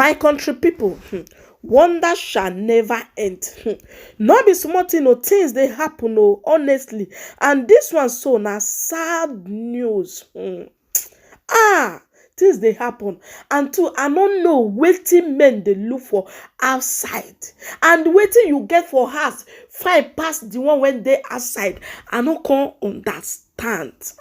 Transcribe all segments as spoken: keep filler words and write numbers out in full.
My country people, hmm, wonder shall never end. Hmm. No be small thing o, things dey happen o, honestly. And this one so na sad news. Hmm. Ah, things dey happen. And too, I no know wetin men dey look for outside. And wetin you get for house fine pass the one wey dey outside. I no come understand.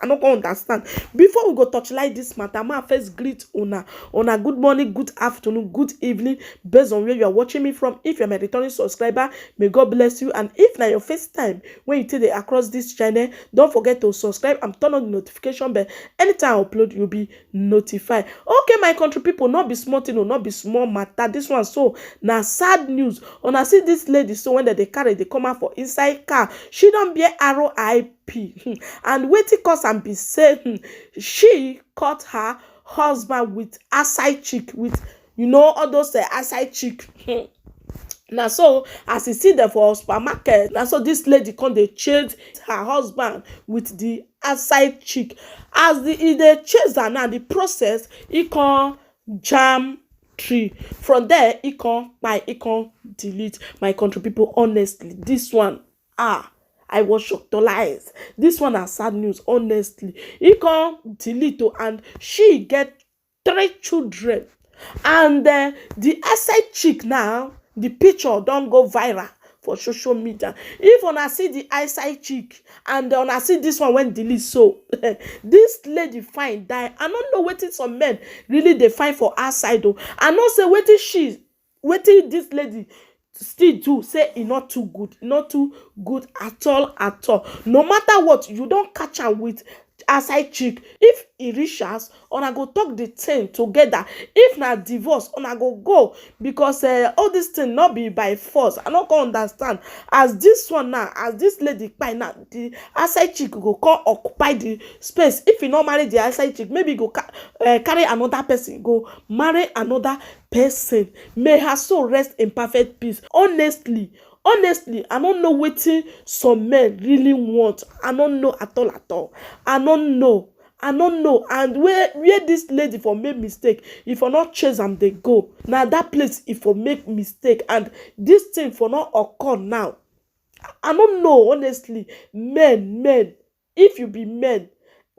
I no come understand. Before we go torchlight this matter, ma first greet una. Una good morning, good afternoon, good evening, based on where you are watching me from. If you're my returning subscriber, may God bless you. And if na your first time when you take dey across this channel, don't forget to subscribe and turn on the notification bell. Anytime I upload, you'll be notified. Okay, my country people, no be small thing o, no be small matter. This one so na sad news. Una see this lady so when dem dey carry dey come out for inside car, she don bear R I P. Hmm. And wetin cause am be say, hmm, she cut her husband with outside chick, with, you know, all those, uh, outside chick. Hmm. Na so, as you see them for supermarket, na so this lady come dey chase her husband with the outside chick. As the, e dey chase her now, the process, e come jam tree. From there, e come kpai, e come delete. My country people, honestly, this one, ah, I was shocked to lies. This one na sad news, honestly. E come delete o, and she get three children. And, uh, the outside chick now, the picture don go viral for social media. If una see the outside chick and una see this one wey delete so, this lady fine die. I no know wetin some men really dey find for outside o. I know say wetin she, wetin this lady still do, say e not too good, e not too good at all, at all. No matter what, you don catch am with outside chick. If e reach house, una go talk the thing together. If na divorce, una go go, because, eh, all this thing no be by force. I no come understand. As this one now, as this lady kpai now, the outside chick go come occupy the space. If e no marry the outside chick, maybe e go ca-, eh, carry another person, go marry another person. May her soul rest in perfect peace. Honestly, honestly, I no know wetin some men really want. I no know at all, at all. I no know. I no know. And where, where this lady for make mistake, if I not chase am dey go, na that place if for make mistake, and this thing for not occur now. I no know, honestly. Men, men, if you be men,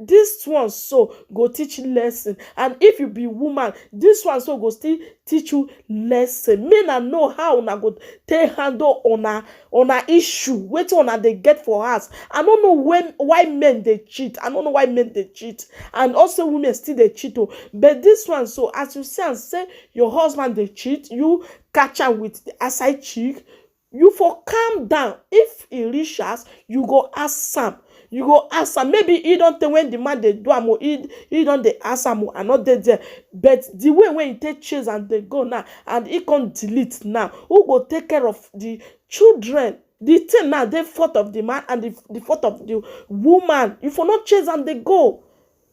this one so go teach you lesson. And if you be woman, this one so go still teach you lesson. Men, I know how una go take handle una, una issue. Wetin una dey get for house. I no know when, why men dey cheat. I no know why men dey cheat. And also women still dey cheat o. But this one so, as you see am say your husband dey cheat, you catch am with the outside chick, you for calm down. If e reach house, you go ask am. You go ask am. Maybe e don tey when the man dey do am o, e, e don dey ask am o, I no dey there. But the way wey e take chase am dey go now, and e come delete now, who go take care of the children? The thing now dey fault of the man and the, the fault of the woman. You for not chase am dey go.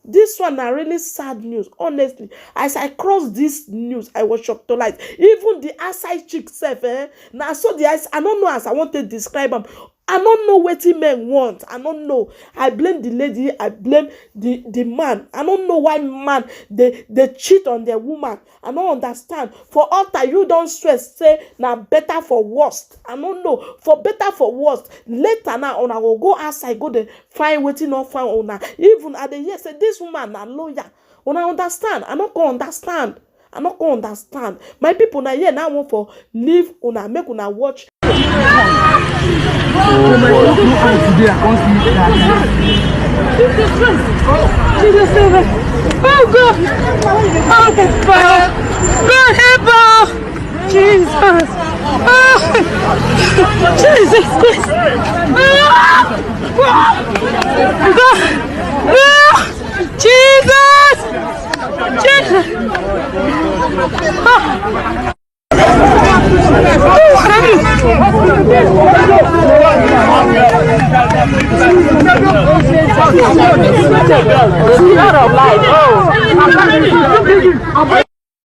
This one na really sad news, honestly. As I cross this news, I was shocked to light. Even the outside chick sef, eh? Na so the eyes, I no know as I want to describe am. I no know wetin men want. I no know. I blame the lady. I blame the, the man. I no know why man dey, dey cheat on their woman. I no understand. For altar, you don swear say na better for worst. I no know. For better for worst. Later now, una go go outside, go dey find wetin no find una. Even I dey hear say this woman na lawyer. Una understand? I no come understand. I no come understand. My people, na here now I want for leave una, make una watch. Oh boy, no eye today, I can't see that. Jesus Christ. Jesus, save us. Oh God. Oh, help us. God, help us. Jesus. Oh. Jesus Christ. Ah. God. Ah. Jesus. Jesus. Ah.